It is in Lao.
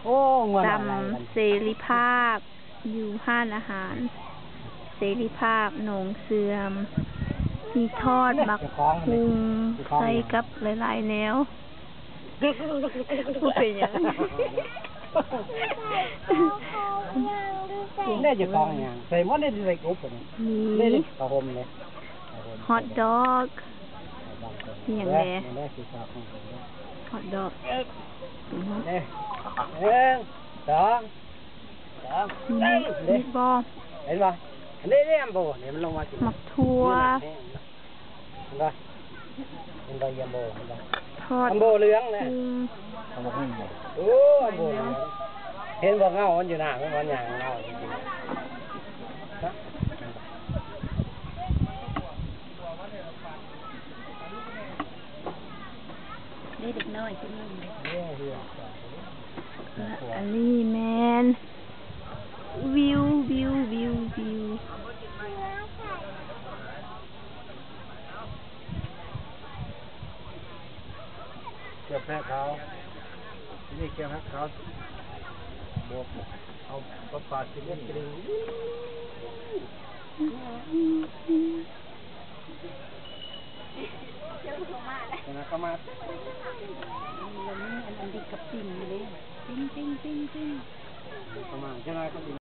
ໂອ້ ງົວນ້ອຍຫຼາຍ ຕຳເສລີພາບ ຢູ່ຮ້ານອາຫານເສລີພາບໜອງເສື່ອມ ມີທອດໝາກຮຸ່ງ ເຈົ້າຂອງ ໃສ່ກັບຫຼາຍໆແນວ. ບໍ່ເປັນຫຍັງ. ແນ່ ເຈົ້າຂອງຫຍັງ ໃສ່ໝົດ ໄດ້ໃສ່ກົບນີ້ ນີ້ ນີ້ ຜ້າຫົ່ມນີ້ ຮອດດອກ ອີ່ຫຍັງແດ່ ຮອດດອກ ເອີ ໜຶ່ງ ສອງ ສາມ ມີ ມີບໍ່ ເຫັນບໍ່ ອັນນີ້ ນີ້ ອັນບໍ່ ນີ້ມັນລົງມາກິນ ໝາກຖົ່ວ ເຫັນບໍ່ ເຫັນບໍ່ ອັນບໍ່ ເຫັນບໍ່ ທອດ ອັນບໍ່ເຫຼືອງນະ ອືມ ໂອ້ ອັນບໍ່ເຫຼືອງ ເຫັນບໍ່ ເງົາມັນຢູ່ໜ້າ ມັນຫຍັງເງົາ ເດ້ ເດັກນ້ອຍຜູ້ໜຶ່ງ ອັນນີ້ແມ່ນ ວິວ ວິວ ວິວ ວິວ ແຈ່ວແພະຂາວ ທີ່ນີ້ແຈ່ວແພະຂາວ ບວກເອົາປາປາຊິລິກ ເຈົ້າກໍມາແລ້ວ ອັນ ອັນນີ້ ອັນ ອັນເດັກກັບປິງເດ້ ປິງ ປິງ ປິງ ປິງ ເຈົ້າກໍມາ ເຈົ້ານ້ອຍກໍ